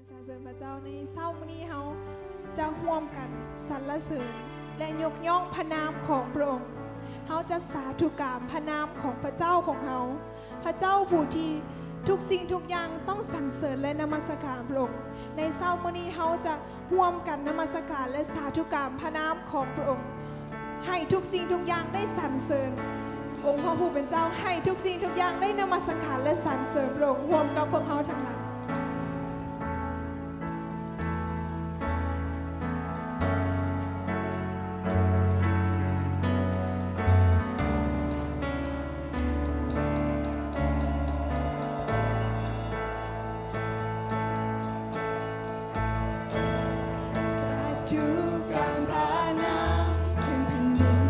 ສາເສີນພະເຈົ້າ. ໃນເຊົ້າມື້ນີ້ເຮົາຈະຮ່ວມກັນສັນລະເສີນ ແລະ ຍົກຍ້ອງພະນາມຂອງພະອົງ. ເຮົາຈະສາທຸການພະນາມຂອງພະເຈົ້າຂອງເຮົາ, ພະເຈົ້າຜູ້ທີ່ທຸກສິ່ງທຸກຢ່າງຕ້ອງສັນເສີນ ແລະ ນະມັດສະການພະອົງ. ໃນເຊົ້າມື້ນີ້ເຮົາຈະຮ່ວມກັນນະມັດສະການ ແລະ ສາທຸການພະນາມຂອງພະອົງ. ໃຫ້ທຸກສິ່ງທຸກຢ່າງໄດ້ສັນເສີນອົງພະຜູ້ເປັນເຈົ້າ, ໃຫ້ທຸກສິ່ງທຸກຢ່າງໄດ້ນະມັດສະການ ແລະ ສັນເສີນພະອົງ ຮ່ວມກັບພວກເຮົາທັງຫຼາຍ. ສາທຸການພະນາມເຖິງແຜ່ນດິນ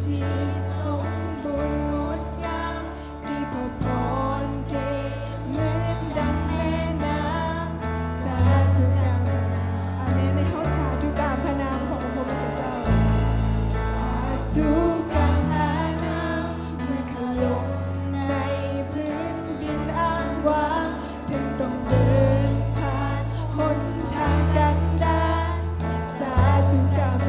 ທີ່ສົມບູນງົດງາມ ທີ່ພະພອນເທເໝືອນດັ່ງແມ່ນ້ຳ. ສາທຸການພະນາມ. ອາເມນ. ໃຫ້ເຮົາສາທຸການພະນາມຂອງພະຜູ້ເປັນເຈົ້າ. ສາທຸການພະນາມ ເມື່ອຂ້າລົງໃນພື້ນດິນອ້າງວ້າງ ເຖິງຕ້ອງເດີນຜ່ານຫົນທາງກັນດານ. ສາທຸການພ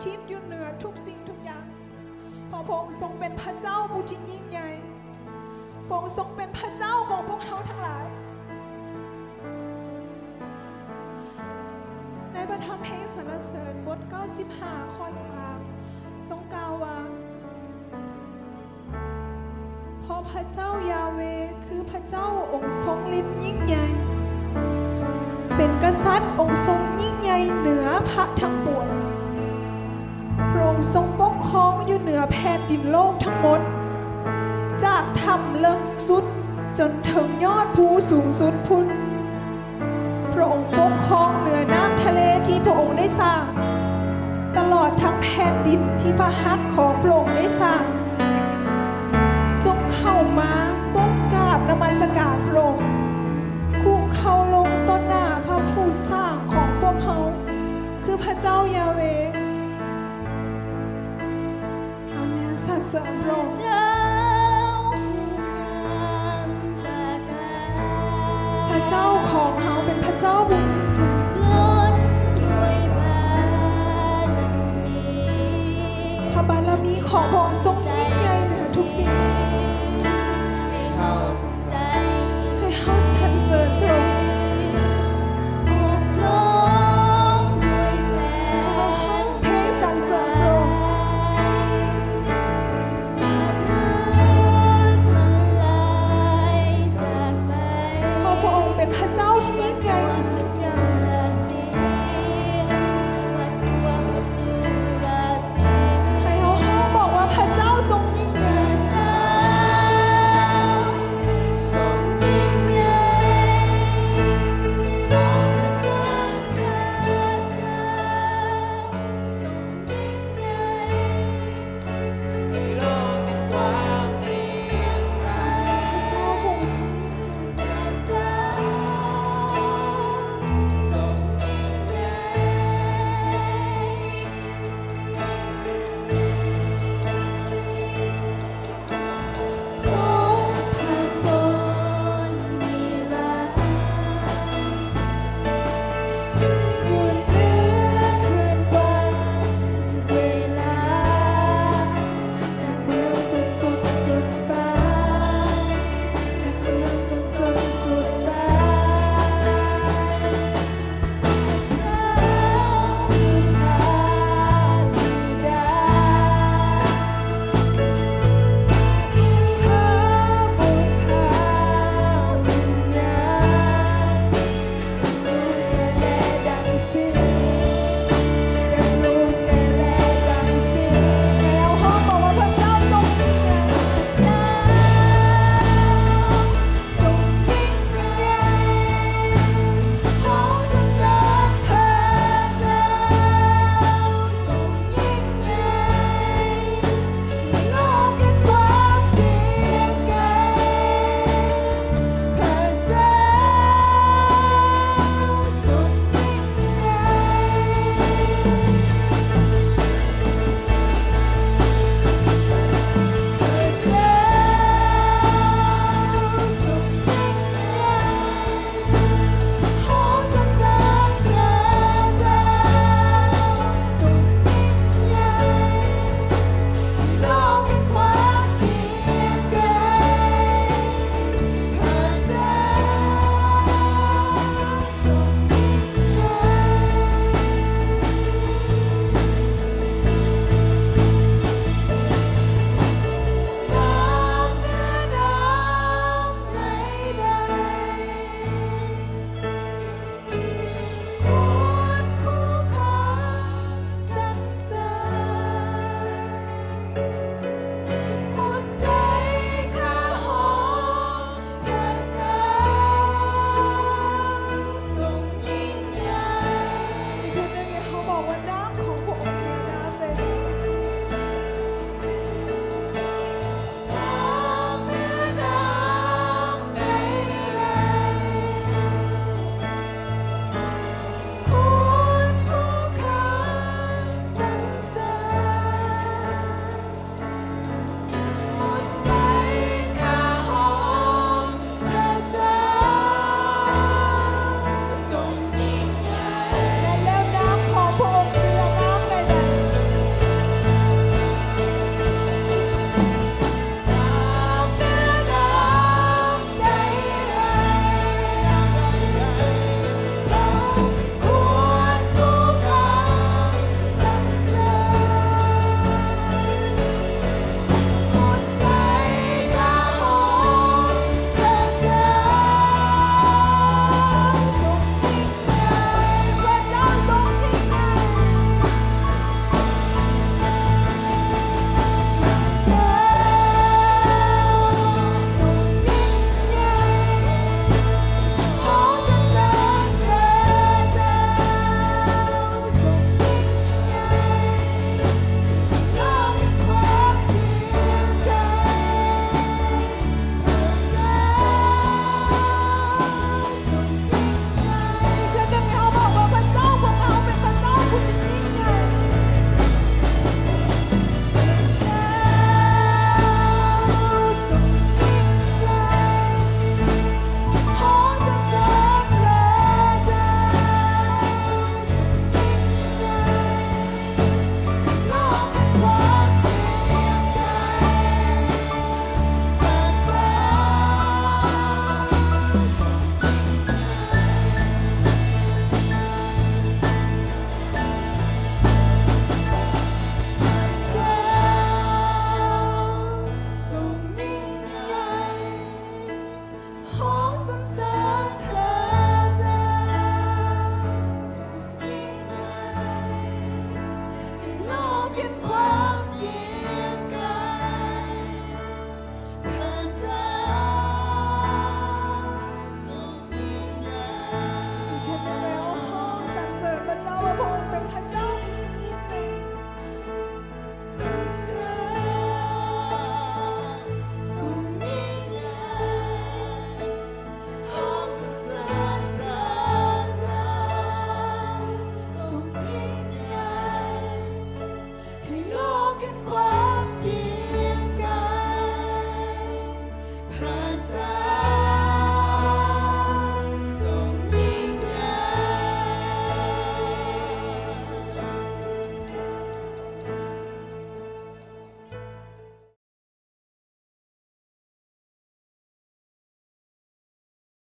ຕິດຢູ່ເໜືອທຸກສິ່ງທຸກຢ່າງ ເພາະພະອົງຊົງເປັນພະເຈົ້າຜູ້ທີ່ຍິ່ງໃຫຍ່. ພະອົງຊົງເປັນພະເຈົ້າຂອງພວກເຮົາທັງຫຼາຍ. ໃນພະທຳເພງສັນລະເສີນບົດເກົ້າສິບຫ້າ ຂໍ້ສາມ ຊົງກ່າວວ່າ ເພາະພະເຈົ້າຢາເວຄືພະເຈົ້າອົງຊົງລິດຍິ່ງໃຫຍ່ ເປັນກະສັດອົງຊົງຍິ່ງໃຫຍ່ເໜືອພະທັງປວງ. ພະອົງຊົງປົກຄອງຢູ່ເໜືອແຜ່ນດິນໂລກທັງໝົດ ຈາກຖ້ຳເລິກສຸດຈົນເຖິງຍອດພູສູງສຸດພຸ້ນ. ພະອົງປົກຄອງເໜືອນ້ຳທະເລທີ່ພະອົງໄດ້ສ້າງ, ຕະຫຼອດທັງແຜ່ນດິນທີ່ພະຫັດຂອງພະອົງໄດ້ສ້າງ. ຈົ່ງເຂົ້າມາກົ້ມກາບນະມັດສະການພະອົງ, ຄຸເຂົ່າລົງຕໍ່ໜ້າພະຜູ້ສ້າງຂອງພວກເຮົາ, ຄືພະເຈົ້າຢາເວ. ອາເມນ. ສັນເສີນພະອົງ. ພະເຈົ້າຂອງເຮົາເປັນພະເຈົ້າຜູ້ຍິ່ງໃຫຍ່. ພະບາລະມີຂອງພະອົງຊົງຍິ່ງໃຫຍ່ເໜືອທຸກສິ່ງ. ໃຫ້ເຮົາ